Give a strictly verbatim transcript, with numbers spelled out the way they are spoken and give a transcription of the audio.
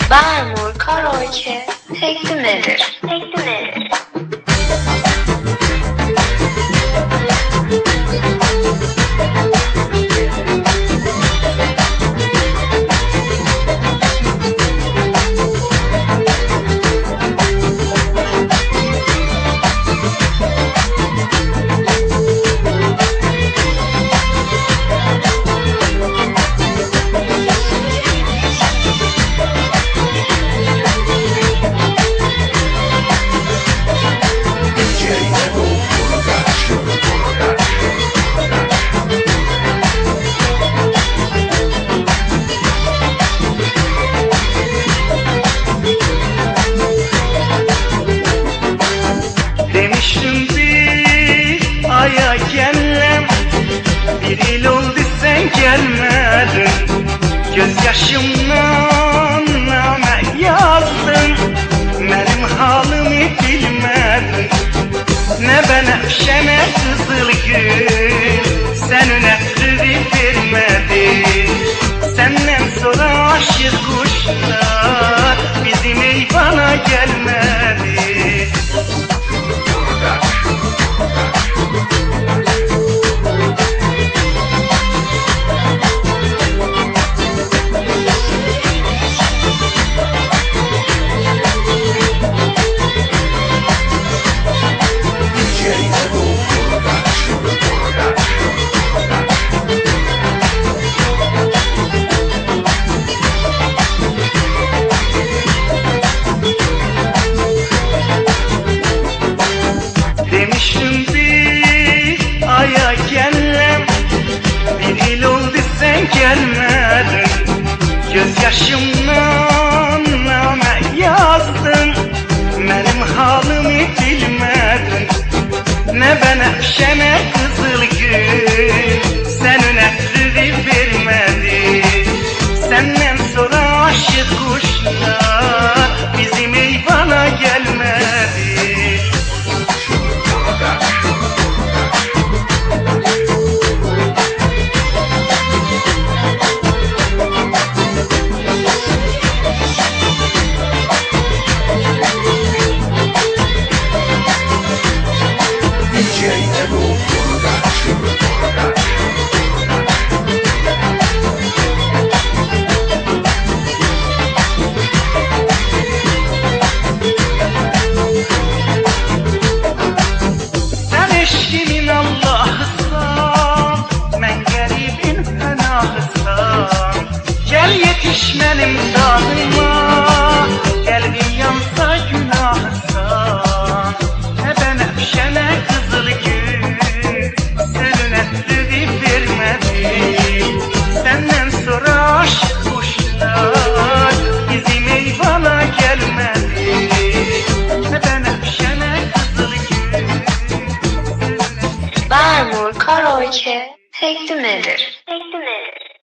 بهرنور کاراوکه تقدیم ائدیر. تقدیم ائدیر. دئمیشدیم بیر آیا گللم، بیر ایل اولدو سن گلمه‌دین. گؤز یاشیمدان نامه یازدین، منیم حالیمی بیلمه‌دین. نه بنفشه، نه قیزیل گول سنین عطرینی وئرمه‌دی. سندن سونرا آشیق قوشلار بیزیم ایوانا گلمه‌دی. دئمیشدیم بیر آیا گللم، بیر ایل اولدو سن گلمه‌دین. گؤز یاشیمدان نامه یازدین، منیم حالیمی بیلمه‌دین. نه بنفشه، نه قیزیل گول سنین عطرینی وئرمه‌دی. سندن سونرا آشیق قوشلار بیزیم ایوانا گلمه‌دی. سن عشقیمین آللاهیسان، من غریبین پناهیسان. گل یئتیش منیم داغیما، قلبیم یانسا گوناهیسان. نه بنفشه، نه قیزیل گول سنین عطرینی وئرمه‌دی. سندن سونرا آشیق قوشلار بیزیم ایوانا گلمه‌دی. نه بنفشه، نه قیزیل گول. بهرنور کاراوکه تقدیم ائدیر. تقدیم ائدیر.